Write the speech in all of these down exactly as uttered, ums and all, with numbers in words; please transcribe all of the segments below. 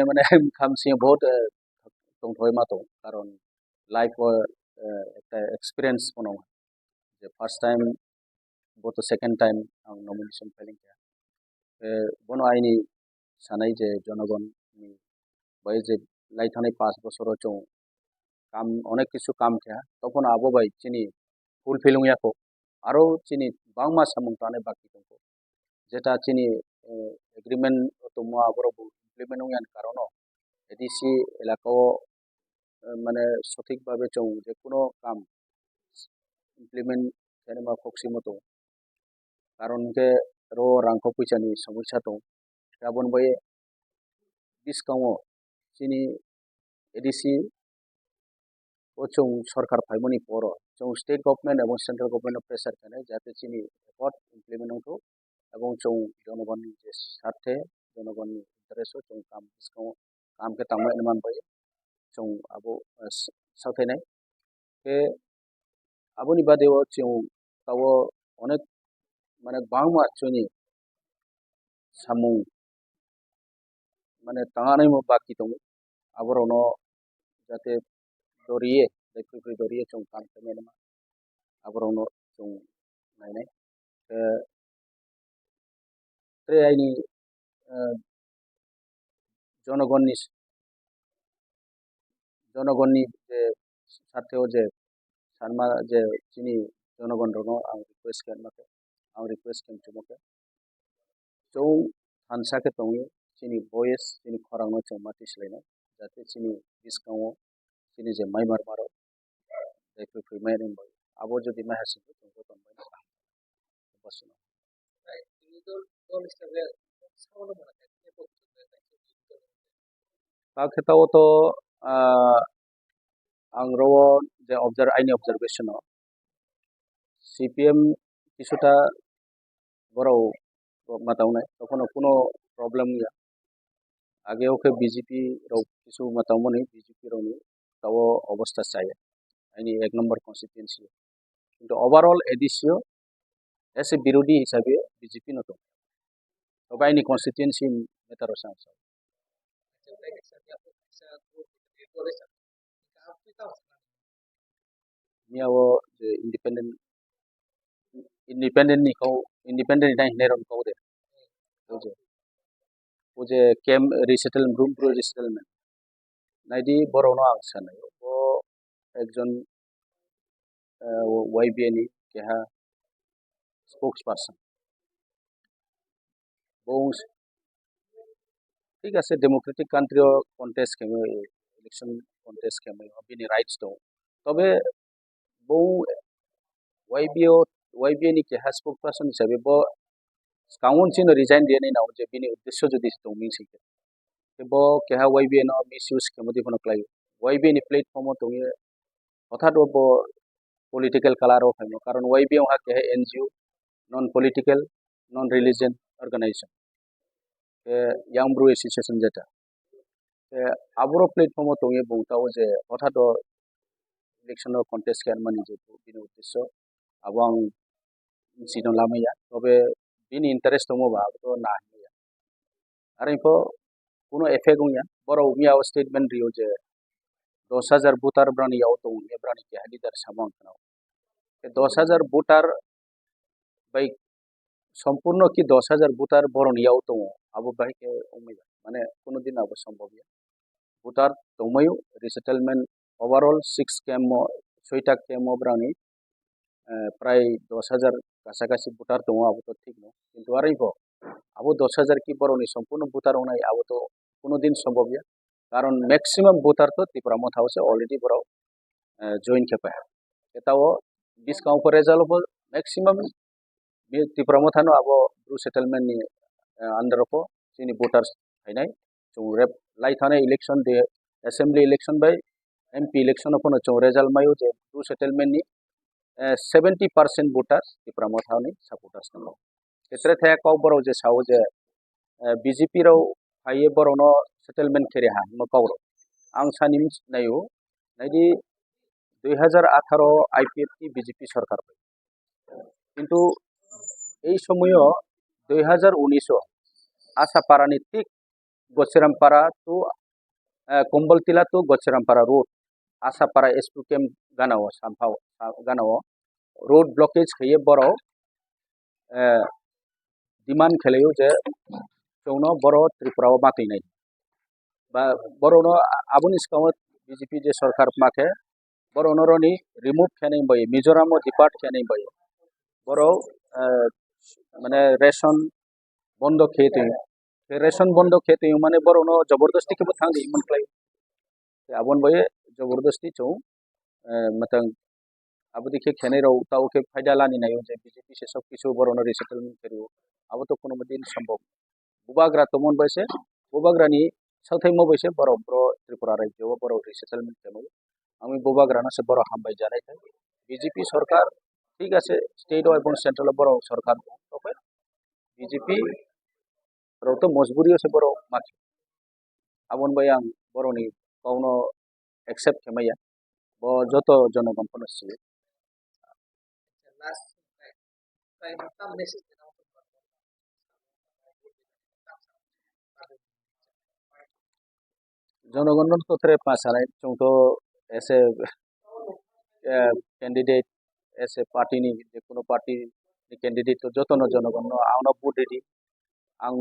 Mane, khamsi bahut, eh, tongthoi ma tong, karon life o, eh, ekta experience phano, je first time, bo to second time ang nomination filing kha. Eh, bono aini sanai je jonogon ni bai je lai thanai paanch bosoro chwng kam, onek kisu kam kha, tokhono abo bai chini fulfill wngya kho, aro chini bangma samung tanai baki tongkho, jeta chini, eh, agreement tongma aborok bo implement wngya ni karono A D C elaka o, eh, mane sothik bhabe chwng je kuno kam implement khainai ma khok simo tongo. Karon hwnkhe ro rang kok puisa ni somosya tongo. Aboni bai bwskango chini A D C o chwng sorkar phaimani poro chwng state government ebong central government no pressure khainai, jate chini accord implement wngthok ebong chwng jonogonni je sarthe, jonogonni interest o chwng kam bwskango kam khe tangma hwnwi man bai chwng abo, eh, s-, sauthainai. Khe aboni bade o chwng tabuk onek, mane, bangma chwngni samung, mane, tanganai mo baki tongo. Aborokno jate doriye, daiphri phri doriye chwng kam khaimani ma. Aborokno chwng nainai. Khe, khe aini, eh, jonogonni, jonogonni je sarthe o je sanma je chini jonogon rokno ang request khe ma khe, ang request khe tongmo khe, chwng thansa khe tongwi chini voice, chini khorang no chwng ma twi swlainai, jate chini bwskango chini je mai mar maro, daiphri phri mai rwng bai abo jodi mai hasing khe chwng joto bai. Khe tao to, ah, ang ro je observe, aini observation o C P M kisuta borok matang nai, tokhono kuno problem ya. Age o khe B J P rok kisu matang mani, B J P rokni tao obostha chaya, aini ek number constituency. Kintu overall A D C o as a birodhi hisabe B J P no tong. Tobe aini constituency matter o sa ang sa. Miya o je independent, independent ni kau, independent ni nai hinai rok kau de. O je, o je camp resettlement, Bru, Bru resettlement. Naidi borok no ang sanai. Bo ekjon, eh, Y B A ni keha spokesperson. Bo wng-, thik ase, democratic country o contest khe election contest khe bini rights tongo. Tobe bo Y B O, Y B A ni keha spokesperson hisabe bo swkango chini resign rwnai nao je bini uddesyo jodi tongming se khe. Khe bo keha Y B A no misuse khe modi phano khlai. Y B A ni platform o tongwi hothat o bo political color o phaimo. Karon Y B A wngkha keha N G O, non political, non religion organization. Khe Young Bru Association jeta. Khe aboro platform o tongwi bung tao je hothat o election o contest khe mani je bini uddesyo abo ang sino lamaya. Tobe bini interest tongmo ba abo to na hinmaya. Are pho kuno effect wngya. Borok miya o statement rio je dos hajar voter brani yao tongo, brani keha leader samung khna. Dos hajar voter bai sompurno ki dos hajar voter borokni yao tongo, abo bai khe wngmaya, mane kuno din abo sombobya. Voter tongmaio, resettlement overall six camp o, soita camp o brani, eh, prai dos hajar kasa kasi voter tongo, abo to thik no. Kintu arwi bo abo dos hajar ki borokni sompurno voter wngnai, abo to kuno din sombobya. Karon maximum voter to Tipra Motha o se already borok, eh, join khe pai. Khe tao bwskango pore jalo bo maximum Tipra Motha no abo Bru settlement ni, eh, under o chini voters phainai. Chwng rep lai thani election de assembly election bai M P election o phano chwng result maio je two settlement ni, eh, seventy percent voters Tipra Motha ni supporters tongo. Ketre thaya kok borok je sao je, eh, B J P rok phaiye borokno settlement khe rwha hwnma kok rok. Ang sani naio, naidi dui hajar atharo I P F T B J P sorkar bai. Kintu ei somoyo dui hajar unis o Asapara ni thik Gochirampara to, eh, Komboltila to Gochirampara road, Asapara S P camp gana o sampha o, sa-, gana o road blockage khaiye borok, eh, demand khelaio je chwngno boro Tripura o matwi nai. Ba borono aboni swkango B J P je sorkar ma khe, borono roni remove khe nai bai, Mizoram o depart khe nai bai. Borok, eh, mane ration bondo khe twi, ration bondo khe twi mane borokno jobordosti khe bo thang di man klai. Aboni bai jobordosti chwng, eh, matang Abo dikhe khenai rok tao khe phaida lani naio je B J P se sob kisu borokno resettlement khe rwo. Abo to kunumo din sombhob. Bubagra tongmon bai se, bubagra ni sakthaimo bai se borok bro Tripura rajyo o borok resettlement khe rwo. Ami bubagra no se borok hambai janai khe. B J P sorkar thik ase, state o ebong central o borok sorkar tong khe B J P rok to mojburi o se borok ma khe. Aboni bai ang borokni kokno accept khe maya. Bo joto jonogon phano sio. Jonogon no to tre pa sanai, chwng to as a, eh, candidate, as a party ni, je kono party ni candidate to joto no jonogon no ang no vote ridi. Ang,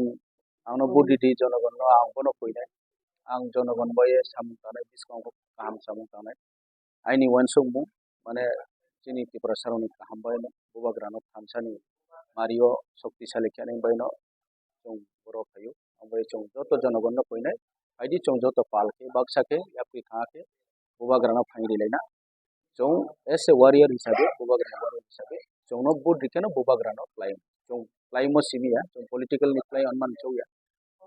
ang no vote ridi jonogon no, ang bono khuinai. Ang jonogon bai samung tangnai, bwskango kaham samung tangnai. Aini uansukmung, mane, chini Tiprasa rokni kaham bai no, bubagra no thansa ni mario shoktisali khe nai bai no chwng boro phaio. Ang bai chwng joto jonogon no khuinai, phaidi chwng joto pal khe, baksa khe, yapri thangma khe, bubagra no phaini laina. Chwng as a warrior hisabe, bubagra ni warrior hisabe, chwng no vote rikhe no bubagra no khlai. Chwng khlaimo simi ya, chwng political ni khlai anman chwng ya.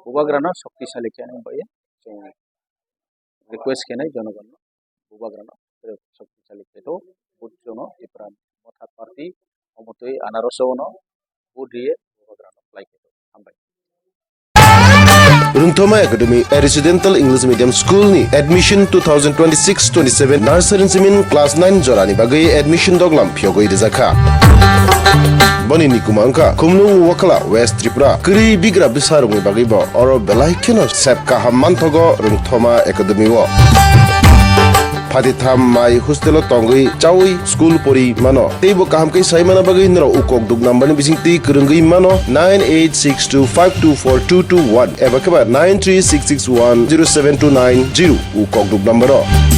Bubagra no shoktisali khe nai bai chwng request khe nai jonogon no, bubagra no shoktisali khe to, vote chwng no Tipra Motha Party, omo twi anarso no vote riye bubagra no khlai khe to. Hambai. Rungthoma Academy, a residential English medium school ni admission two thousand twenty-six twenty-seven nursery simin class nine jorani bagwi admission doglam phiyogwi rijakha. Boni ni kuma wngkha Khumlung Wakhala, West Tripura. Kwrwi bigra bwsa rokni bagwi bo oro belai kheno sep kaham manthogo Rungthoma Academy o. Phatitham mai hostel o tongwi chawi school pori mano. Teibo kaham khe sai mana bagwi norok u kokduk number ni bisingtwi kwrwngwi mano nine eight six two five two four two two one eba khe ba nine three six six one zero seven two nine zero u kokduk number o.